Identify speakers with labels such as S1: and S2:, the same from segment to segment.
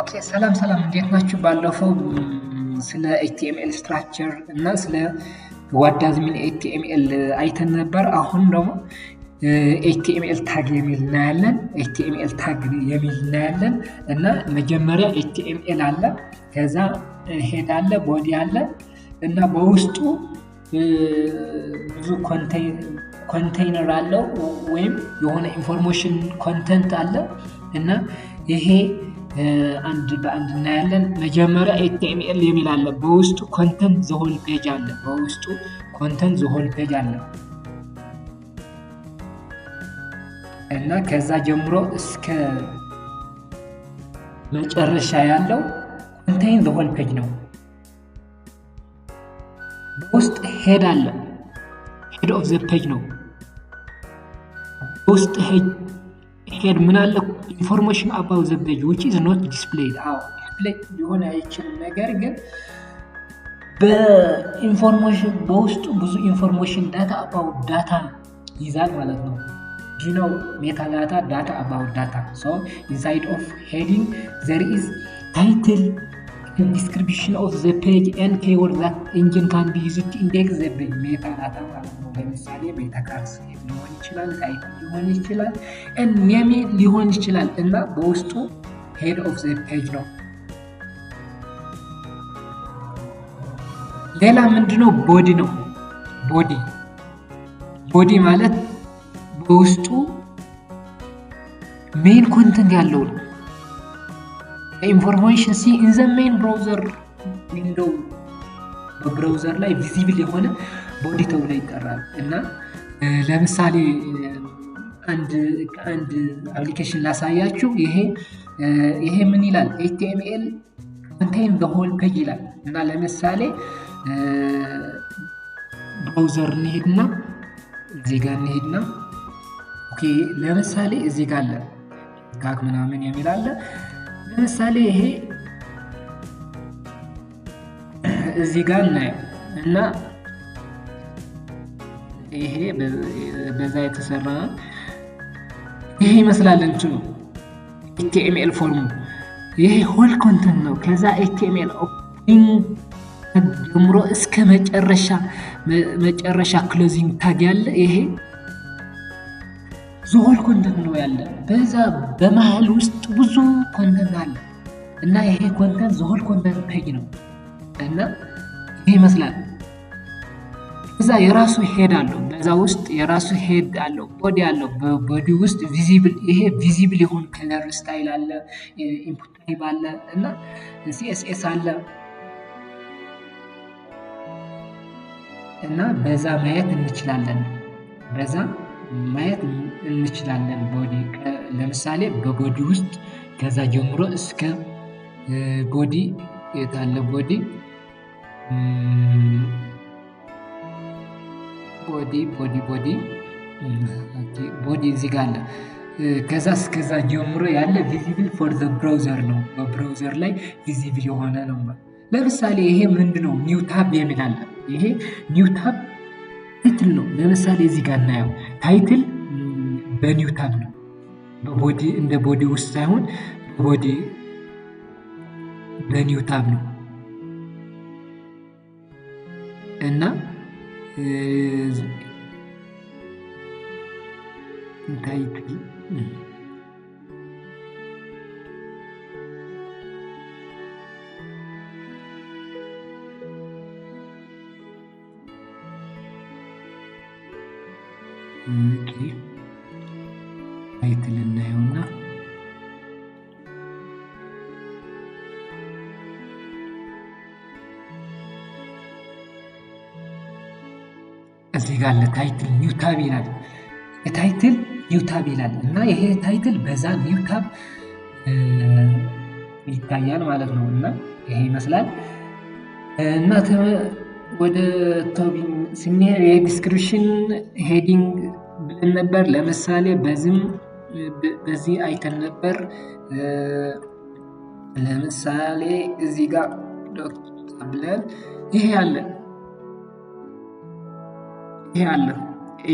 S1: Okay ሰላም ሰላም፣ እንዴት ናችሁ? ባለፈው ስለ HTML structure እና ስለ what does mean HTML አይተን ነበር። አሁን ደግሞ HTML tag የሚል እናያለን። HTML tag የሚል እናያለን እና መጀመሪያ HTML አለ፣ ከዛ head አለ፣ body አለ እና በውስጡ ብዙ ኮንቴይነር አለው ወይም የሆነ information content አለ እና ይሄ አንድ በአንድ እናያለን። መጀመሪያ HTML የሚል አለ። በውስጡ content the whole page አለ። በውስጡ content the whole page አለ እና ከዛ ጀምሮ እስከ መጨረሻ ያለው content the whole page ነው። በውስጥ head አለ። Head of the page ነው። በውስጥ head ምን አለ? Information about the page which is not displayed። አዎ display ሊሆን አይችልም። ነገር ግን በ information በውስጡ ብዙ information data about data ይዛል ማለት ነው። You know metadata, data about data. So inside of heading there is title, description of the page and keyword that engine can be used to index the page, metadata ማለት ነው። ለምሳሌ meta charset ሊሆን ይችላል፣ title ሊሆን ይችላል፣ name ሊሆን ይችላል እና በውስጡ head of the page ነው። ሌላ ምንድነው? Body ነው። Body ማለት በውስጡ main content ያለው ነው። Information see in the main browser window፣ በ browser ላይ visible የሆነ body ተብሎ ይጠራል። እና ለምሳሌ አንድ አንድ application ላሳያችሁ። ይሄ ምን ይላል? HTML contain the whole page ይላል። እና ለምሳሌ browser እንሄድና እዚህ ጋር እንሄድና okay፣ ለምሳሌ እዚህ ጋር አለ ጋግ ምናምን የሚል አለ። ለምሳሌ ይሄ እዚህ ጋር እናየው እና ይሄ በዛ የተሰራ ነው። ይሄ ይመስላል እንትኑ HTML form ኡ። ይሄ whole content ነው። ከዛ HTML opening ጀምሮ እስከ መጨረሻ closing tag ያለ ይሄ whole content ነው ያለ። በዛ በመሀል ውስጥ ብዙ content አለ እና ይሄ content the whole content page ነው እና ይሄ ይመስላል። ከዛ የራሱ head አለው። በዛ ውስጥ የራሱ head አለው፣ body አለው። በ body ውስጥ visible ይሄ visible የሆነ color style አለ፣ input type አለ እና CSS አለ እና በዛ ማየት እንችላለን። በዛ ማየት እንችላለን። Body ለምሳሌ በ body ውስጥ ከዛ ጀምሮ እስከ body የታለ body እዚህ ጋር አለ። ከዛ እስከዛ ጀምሮ ያለ visible for the browser ነው። በ browser ላይ visible የሆነ ነው። ለምሳሌ ይሄ ምንድነው? New tab የሚል አለ። ይሄ new tab title ነው። ለምሳሌ እዚህ ጋር እናየው title በ new tab ነው። በ body እንደ body ውስጥ ሳይሆን በ body በ new tab ነው እና title okay title እናየውና እዚህ ጋር አለ title new tab ይላል። Title new tab ይላል እና ይሄ title በዛ new tab ይታያል ማለት ነው። እና ይሄ ይመስላል እና ወደ topic ስንሄድ የ description heading ብለን ነበር። ለምሳሌ በዚህም በዚህ አይተን ነበር። ለምሳሌ እዚህ ጋር dot ብለን ይሄ አለ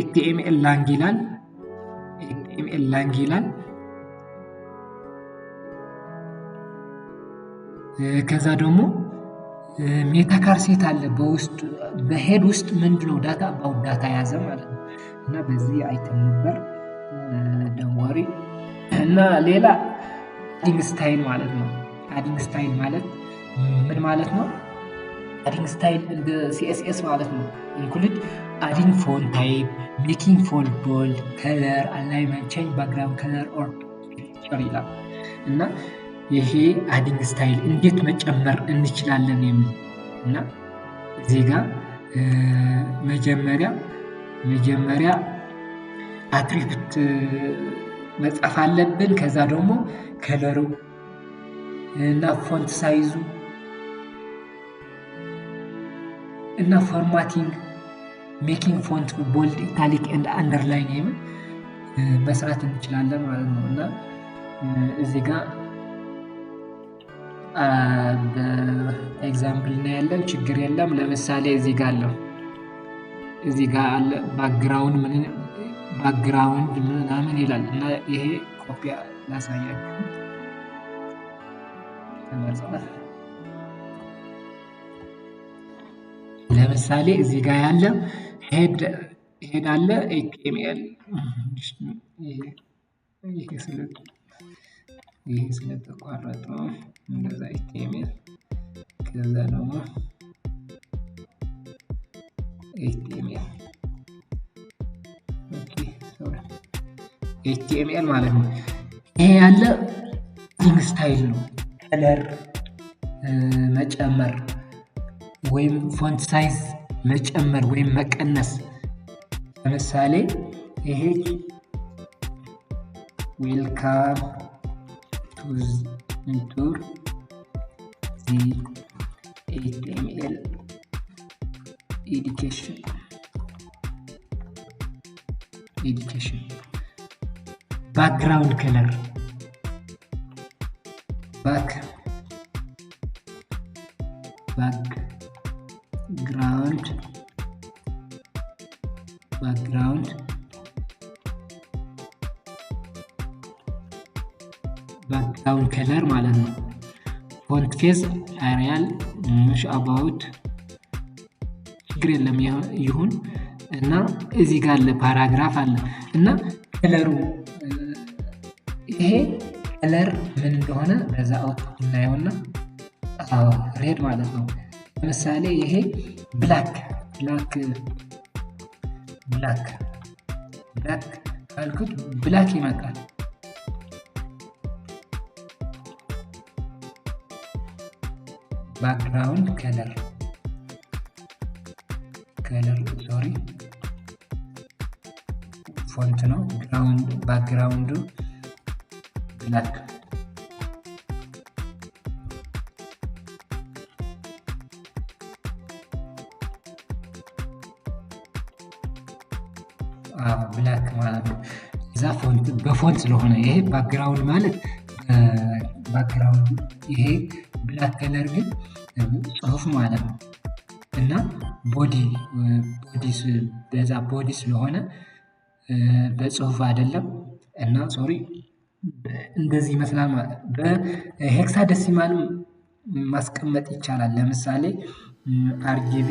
S1: HTML lang ይላል። HTML lang ይላል። ከዛ ደግሞ meta charset አለ በውስጡ፣ በ head ውስጥ ምንድነው data about data ያዘ ማለት ነው። እና በዚህ አይተን ነበር፣ don't worry። እና ሌላ adding style ማለት ነው። Adding style ማለት ምን ማለት ነው? Adding style እንደ CSS ማለት ነው። Include adding font type, making font bold, color, alignment, change background color or picture ይላል። እና ይሄ adding style እንዴት መጨመር እንችላለን የሚል እና እዚህ ጋር መጀመሪያ attribute መጻፍ አለብን። ከዛ ደግሞ color ኡ እና font size ኡ እና formatting, making font bold, italic and underline የሚል መስራት እንችላለን ማለት ነው። እና እዚህ ጋር በ example እናያለን። ችግር የለም። ለምሳሌ እዚህ ጋር አለው፣ እዚህ ጋር አለ background ምን background ምናምን ይላል። እና ይሄ ኮፒ ላሳያችሁ ከመጽሐፍ። ለምሳሌ እዚህ ጋር ያለ head አለ፣ HTML ይሄ ስለተቋረጠ እንደዛ HTML፣ ከዛ ደግሞ HTML፣ okay sorry፣ HTML ማለት ነው። ይሄ ያለ adding style ነው። Color መጨመር ወይም font size መጨመር ወይም መቀነስ። ለምሳሌ ይሄ welcome to the HTML education, background color background color ማለት ነው። Font face Arial ምሽ about ችግር የለም ይሁን። እና እዚህ ጋር አለ paragraph አለ እና color ኡ ይሄ color ምን እንደሆነ በዛ output እናየውና red ማለት ነው። ለምሳሌ ይሄ black black black black ካልኩት black ይመጣል። Background color, sorry፣ font ነው። Ground background ኡ black። Black ማለት ነው። እዛ font በ font ስለሆነ ይሄ background ማለት background፣ ይሄ black color ግን ጽሁፍ ማለት ነው። እና body በዛ body ስለሆነ በጽሁፍ አይደለም። እና sorry፣ እንደዚህ ይመስላል ማለት። በ hexadecimal ማስቀመጥ ይቻላል። ለምሳሌ RGB